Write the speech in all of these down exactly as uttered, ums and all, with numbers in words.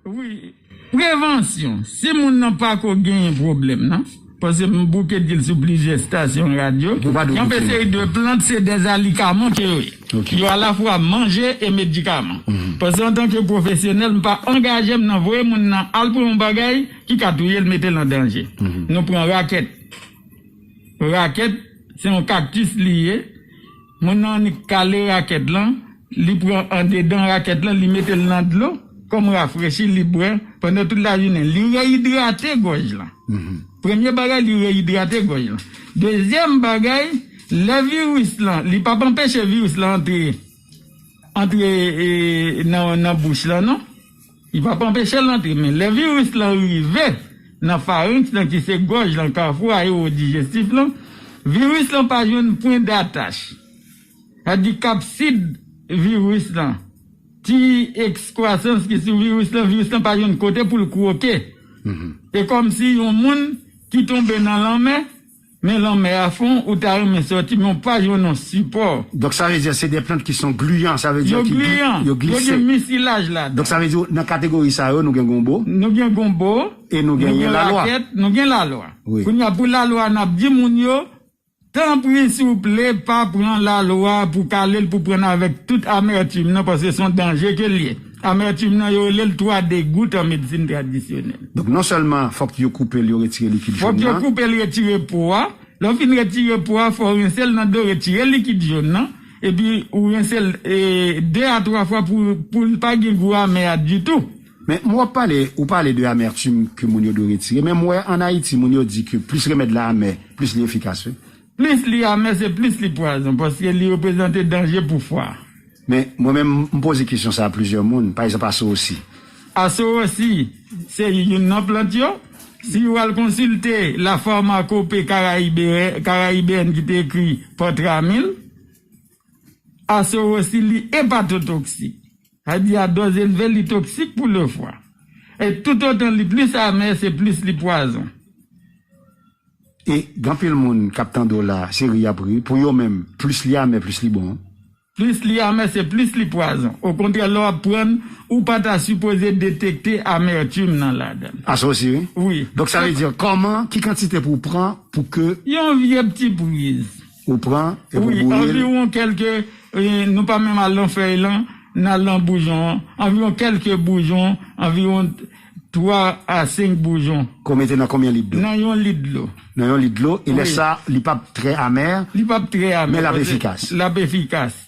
Wi, prevansyon. Si moun nan pako genyen pwoblèm nan, paske m bouke di l sou plizyè estasyon radyo, y a yon seri de plant, se dè alikaman ke yo ye. Yo alafwa manje e medikaman. Paske antanke pwofesyonèl, m pa angaje m nan voye moun nan al pran yon bagay ki ka touye l, mete l an danje. Nou pran rakèt. Rakèt, se yon kaktis li ye. Moun nan annik kale rakèt lan, li pran andedan rakèt lan, li mete l nan dlo, kòm rafrechi, li bwè pandan tout lajounen. Li reyidrate gòj lan. Premye bagay, li reyidrate gòj lan. Dezyèm bagay, lè viris lan, li p ap anpeche viris lan antre, antre, e, nan, nan bouch lan, non. Li p ap anpeche l antre, men lè viris lan rive nan farenks lan, ki se gòj lan, kafou aewodijestif lan, viris lan pa jwenn pwen datach. Sa di kapsid viris lan, ti ekskwasans ki sou viris lan, viris lan pa jwenn kote pou l kwoke. E kòmsi yon moun ki tonbe nan lanmè, men lanmè a fon, ou ta renmen sòti, men ou pa jwenn yon sipò. Donk, sa vle di, se de plant ki son gliyan, sa vle di yo ki gli-, gliyan, yo yo glise. Gen misilaj ladan. Donk, sa vle di, nan kategori sa yo, nou gen gonbo. Nou gen gonbo, e nou gen lalwa. Rakèt, nou gen lalwa. Wi. Kounye a, pou lalwa, n ap di moun yo, tanpri, souple, pa pran lalwa pou kale l, pou pran avèk tout amètim nan, paske se yon danje ke l ye. Amètim nan, yo rele l twa degout an medsin tradisyonèl. Donk, non sèlman fòk yo koupe l, yo retire likid jòn nan. Fòk yo koupe l, retire po a. Lè w fin retire po a, fò w rense l nan dlo, retire likid jòn nan. Epi, ou rense l, e, de a twa fwa pou, pou l pa gen gou amè a ditou. Men, m wè w pale, ou pale de amètim ke moun yo dwe retire. Men, m wè ann Ayiti, moun yo di ke plis remèd la amè, plis li efikas, wi. Plis li amè, se plis li pwazon, paske li reprezante danje pou fwa a. Men, mwen menm, m poze kesyon sa a plizyè moun, pa egzanp, asowosi. Asowosi, se youn nan plant yo. Si w al konsilte La Pharmacopée Caraïbe-, Caribéenne ki te ekri Pantramil, asowosi li epatotoksik. Sa di a dòz elve, li toksik pou le fwa. E toutotan li plis amè, se plis li pwazon. E gen anpil moun k ap tande w la, se ri y ap ri. Pou yo menm, plis li amè, plis li bon. Plis li amè, se plis li pwazon. Okontrè, lè w ap pran, ou pa ta sipoze detekte amètim nan ladan l. Asosi, wi. Wi. Donk, sa vle di, kòman, ki kantite pou w pran pou ke yon vye pti priz. Ou pran, epi ou bouyi l. Wi, anviwon kèlke, e, nou pa menm al nan fèy lan, n al nan boujon an. Anviwon kèlke boujon, anviwon twa a senk boujon. Ke w mete nan konbyen lit dlo? Nan yon lit dlo. Nan yon lit dlo, e lè sa, li p ap trè amè, li p ap trè amè, men l ap efikas. L ap efikas.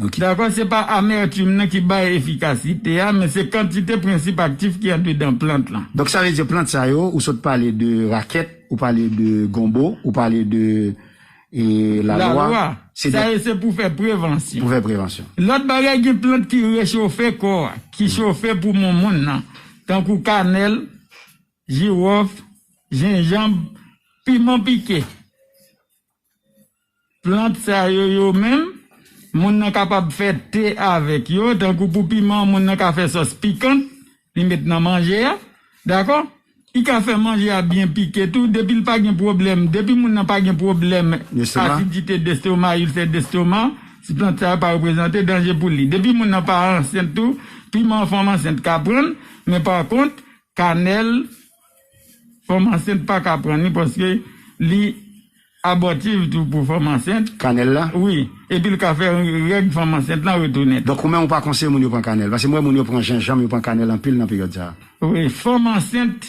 Ok. Dakò, se pa amètim nan ki bay efikasite a, men se kantite prensip aktif ki andedan plant lan. Donk, sa vle di plant sa yo, ou sot pale de rakèt, ou pale de gonbo, ou pale de, e, lalwa. Lalwa. Se sa de yo, se pou fè prevansyon. Pou fè prevansyon. Lòt bagay, gen plant ki rechofe kò a, ki chofe poumon moun nan, tankou kanèl, jiwòf, jenjanm, piman pike. Plant sa yo, yo menm, moun nan kapab fè te avèk yo, tankou pou piman, moun nan ka fè sòs pikan, li met nan manje a, dakò? Li ka fè manje a byen pike tou, depi l pa gen pwoblèm, depi moun nan pa gen pwoblèm asidite destoma, ilsè destoma, si plant sa yo pa reprezante danje pou li. Depi moun nan pa ansent tou, piman fanm ansent ka pran, men pa kont, kanèl, fanm ansent pa ka pran li paske li abòtif tou pou fanm ansent. Kanèl la? Wi. Epi l ka fè règ fanm ansent lan retounen. Donk, ou menm ou pa konseye moun yo pran kanèl? Paske m wè moun yo pran jenjanm, yo pran kanèl anpil nan peryòd sa a. Wi, fanm ansent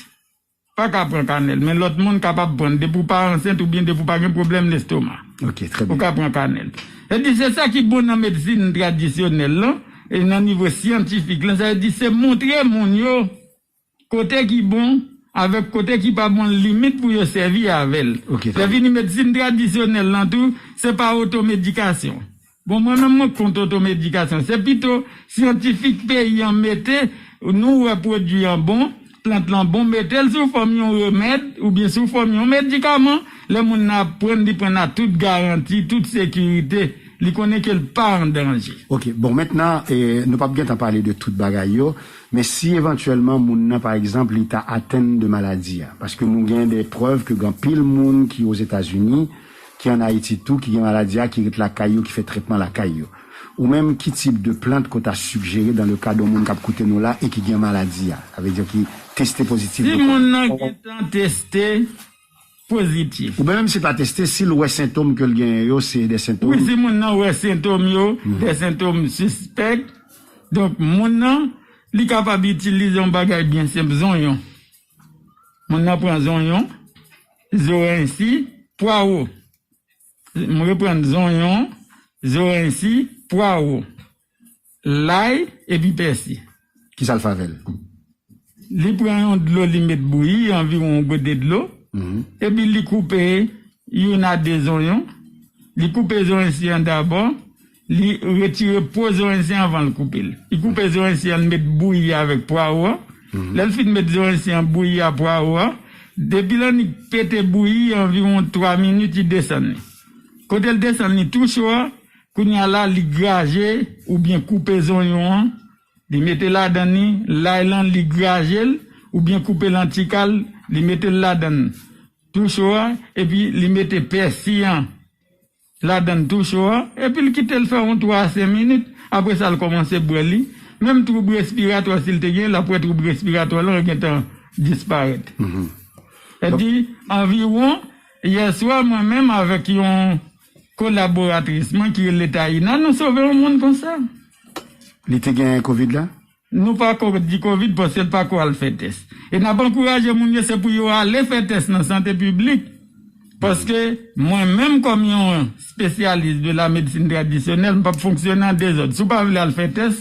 pa ka pran kanèl, men lòt moun kapab pran depi w pa ansent oubyen depi w pa gen pwoblèm lestoma. Ok, trè byen. Ou ka pran kanèl. E di, se sa ki bon nan medsin tradisyonèl lan, e nan nivo syantifik lan, sa vle di se montre moun yo kote ki bon, avèk kote ki pa bon, limit pou yo sèvi avè l. Ok, trè byen. Lè vini medsin tradisyonèl lan tou, se pa otomedikasyon. Bon, mwen menm, mwen kont otomedikasyon. Se pito syantifik peyi an mete, nou wè pwodui an bon, plant lan bon, mete l sou fòm yon remèd oubyen sou fòm yon medikaman. Lè moun nan ap pran, li pran nan tout garanti, tout sekirite. Li konnen ke l pa an danje. Ok, bon, mentnan, e, nou p ap gentan pale de tout bagay yo, men si evantyèlman moun nan, pa egzanp, li ta atenn de maladi a, paske nou gen de prèv ke gen anpil moun ki Ozetazini, ki ann Ayiti tou, ki gen maladi a, ki ret lakay yo, ki fè trètman lakay yo. Ou menm, ki tip de plant ke w ta sigjere dans le cas de yon moun k ap koute nou la e ki gen maladi a? Sa vle di ki teste pozitif. Si moun nan gentan teste pozitif. Oubyen menm si l pa teste, si l wè sentòm ke l genyen yo, se de sentòm. Wi, si moun nan wè sentòm yo, de sentòm sispèk, donk moun nan, li kapab itilize yon bagay byen senp, zonyon. Moun nan pran zonyon, zoransi, pwawo. M reprann, zonyon, zoransi, pwawo, lay epi pèsi. Kisa l fè avè l? Li pran yon dlo, li met bouyi, anviwon yon gode dlo, epi li koupe youn a de zonyon. Li koupe zoransi an dabò, li retire po zoransi an avan l koupe l. Li koupe zoransi an, li met bouyi avèk pwawo an. Lè l fin met zoransi an, bouyi a, pwawo an, depi l annik pete bouyi, anviwon twa minit, li desann li. Kote l desann li tou cho a, kounye a la, li graje oubyen koupe zonyon an, li mete ladan li, lay lan, li graje l, oubyen koupe l an ti kal, li mete l ladan tou cho a, epi li mete pèsi an ladan tou cho a, epi l kite l fè yon twa a senk minit, apre sa l kòmanse bwè li. Menm twoub respiratwa, si l te gen, l ap wè twoub respiratwa lan gentan disparèt. Epi, anviwon, yè swa, mwen menm avèk yon kolaboratris mwen ki rele Taina, nou sove yon moun konsa. Li te gen kovid la? Nou pa ko di kovid paske l pa ko al fè tès. E n ap ankouraje moun yo, se pou yo ale fè tès nan sante piblik. Paske mwen menm, kòm yon spesyalis de la medsin tradisyonèl, m p ap fonksyone an dezòd. Si w pa vle al fè tès,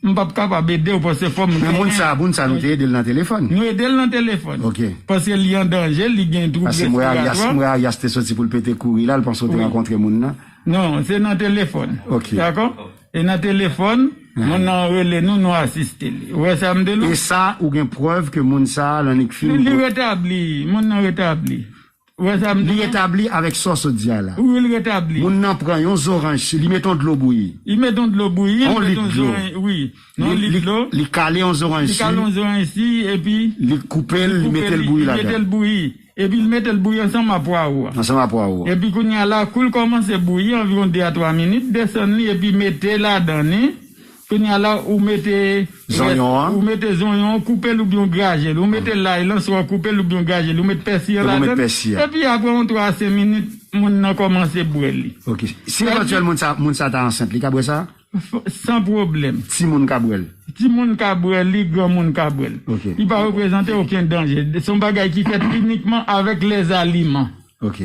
m p ap kapab ede w, paske fò m... Men moun sa, moun sa, nou te ede l nan telefòn? Nou ede l nan telefòn. Ok. Paske li an danje, li gen twoub respiratwa. Paske m wè Arias, m wè Arias te soti pou l pete kouri la, l panse w te rankontre moun nan. Non, se nan telefòn. Ok. Dakò? E nan telefòn, moun nan rele nou, nou asiste li. Ou wè sa m di nou? E sa, ou gen prèv ke moun sa a, l annik fin... Li, li retabli, moun nan retabli. Ou wè sa m di nou? Li retabli avèk sa w sot di a la. Wi, li retabli. Moun nan pran yon zoranj, li met yon dlo bouyi. Li met yon dlo bouyi, li met yon zoranj, wi. Yon lit dlo. Li kale yon zoranj si. Li kale yon zoranj si, epi li koupe l, li mete l bouyi ladan. Li mete l bouyi. Epi l mete l bouyi ansanm a pwawo a. Ansanm a pwawo a. Epi kounye a la, kou l kòmanse bouyi, anviwon de a twa minit, desann li, epi mete ladan li. Kounye a la, ou mete zonyon an. Ou mete zonyon an, koupe l oubyen w graje l. Ou mete lay lan, swa w koupe l oubyen w graje l. Ou met pèsi an ladan l. Epi w met pèsi an. Epi apre yon twa a senk minit, moun nan kòmanse bwè li. Ok. Si evantyèl moun sa, moun sa ta ansent, li ka bwè sa? F-, san pwoblèm. Timoun ka bwè l? Timoun ka bwè li, granmoun ka bwè l. Ok. Li pa reprezante okenn danje. Se yon bagay ki fèt inikman avèk lèzaliman. Ok.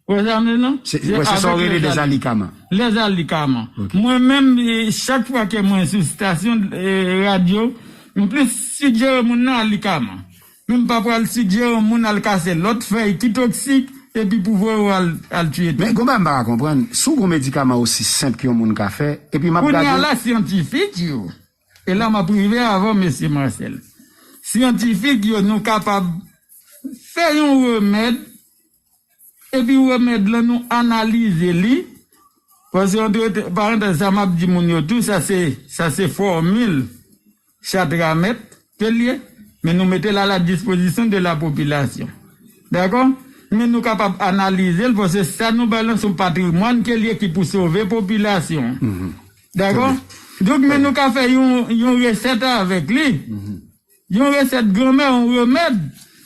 Ou wè sa m di non? Se, se sa w rele dèzalikama. Lèzalikaman. Ok. Mwen menm, e, chak fwa ke mwen sou stasyon, e, radyo, m plis sigjere moun nan alikaman. Men m pa pral sigjere yon moun al kase lòt fèy ki toksik, epi pou voye w al, al tiye tèt. Men gon bagay m pa ka konprann, si w gon medikaman osi senp ke yon moun ka fè, epi m ap gade. Kounye a la, syantifik yo, e la m ap rive avè w, mesye Marcel. Syantifik yo, nou kapab fè yon remèd, epi remèd lan, nou analize li. Paske, antre parantèz, sa m ap di moun yo tou, sa se, sa se fòmil Chatramèt ke l ye, men nou mete l a la dispozisyon de la popilasyon. Dakò? Men nou kapab analize l, paske sa nou bay lan se yon patrimwàn ke l ye ki pou sove popilasyon an. Dakò? Donk, men nou ka fè yon, yon resèt avèk li. Yon resèt granmè, yon remèd.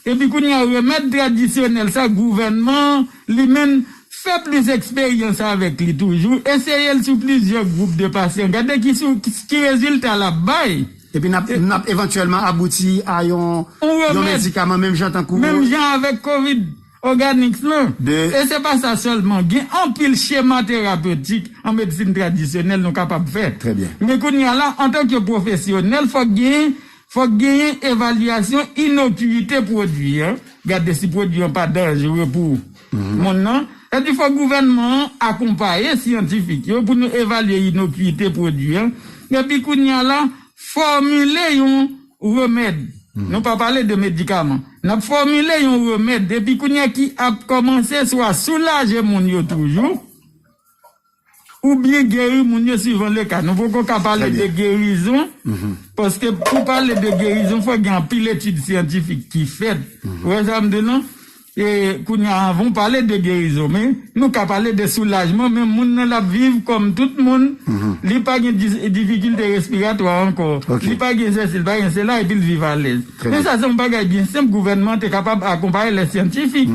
Epi kounye a, remèd tradisyonèl sa, gouvènman an, li menm, fè plis eksperyans avèk li toujou. Eseye l sou plizyè gwoup de pasyan. Gade ki sou, ki, ki rezilta l ap bay. Epi n ap, n ap evantyèlman abouti a yon, yon medikaman, menm jan tankou. Menm jan avèk kovid òganik lan. E se pa sa sèlman. Gen anpil chema terapetik an medsin tradisyonèl nou kapab fè. Trè byen. Men kounye a la, antanke pwofesyonèl, fòk gen Fòk genyen evalyasyon inokiyite pwodui an, gade si pwodui an pa danjere pou moun nan. Epi fòk gouvènman an akonpaye syantifik yo pou nou evalye inokiyite pwodui an. Epi kounye a la, fòmile yon remèd. Nou pa pale de medikaman. N ap fòmile yon remèd epi kounye a ki ap kòmanse swa soulaje moun yo toujou, oubyen geri moun yo suivan le ka. Nou poko ka pale de gerizon, paske pou pale de gerizon, fò gen anpil etid syantifik ki fèt. Ou wè sa m di non? E kounye a, anvan w pale de gerizon, men nou ka pale de soulajman, men moun nan l ap viv kòm tout moun, li pa gen dis- difikilte respiratwa ankò, Ok. li pa gen sesi, li pa gen sela, epi l viv alèz. Trè Men byen. Sa se yon bagay byen senp, gouvènman te kapab akonpaye lè syantifik.